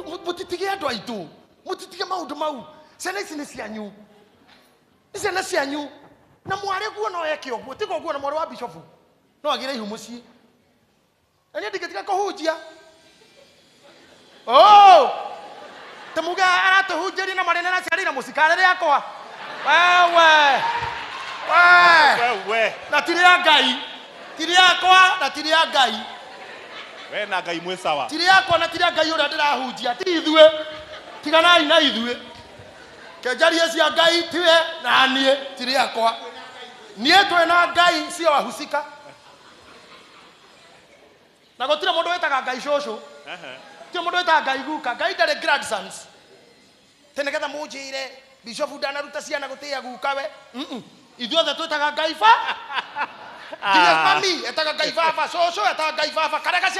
Mũtitige andũ aitũ, mũtitige maũndũ mau. Ciana ici nĩ cianyu, nĩ ciana cianyu. Na mwarĩ guo no eke ũguo, tiga ũguo na mwarĩ wa bishofu no agĩre ihu mũciĩ. Na niĩ ndingĩtiga kũhunjia. Oh! Tũmuge aratũhunjĩria na marĩ na ciarĩ na mũcikarĩ rĩakwa. Wewe. We. We. Na ti rĩa Ngai. Ti rĩakwa na ti rĩa Ngai. We na Ngai mwĩ sawa. Ti rĩakwa na ti rĩa Ngai ũrĩa ndĩrahunjia. Ti ithuĩ. Tiganai na ithuĩ. Kenjarie cia Ngai tiwe na niĩ ti rĩakwa. Niĩ twĩ na Ngai sio wahusika. Na gũtirĩ mũndũ wĩtaga Ngai cũcũ. Gũtirĩ mũndũ wĩtaga Ngai guka. Ngai ndarĩ grandsons. Tĩ nĩgetha mũnjĩre bishofu ndanaruta ciana gũtĩĩa gukawe. Ithuothe twĩtaga Ngai ba. Nginya mami etaga Ngai baba, cũcũ etaga Ngai baba, karĩa gaciari.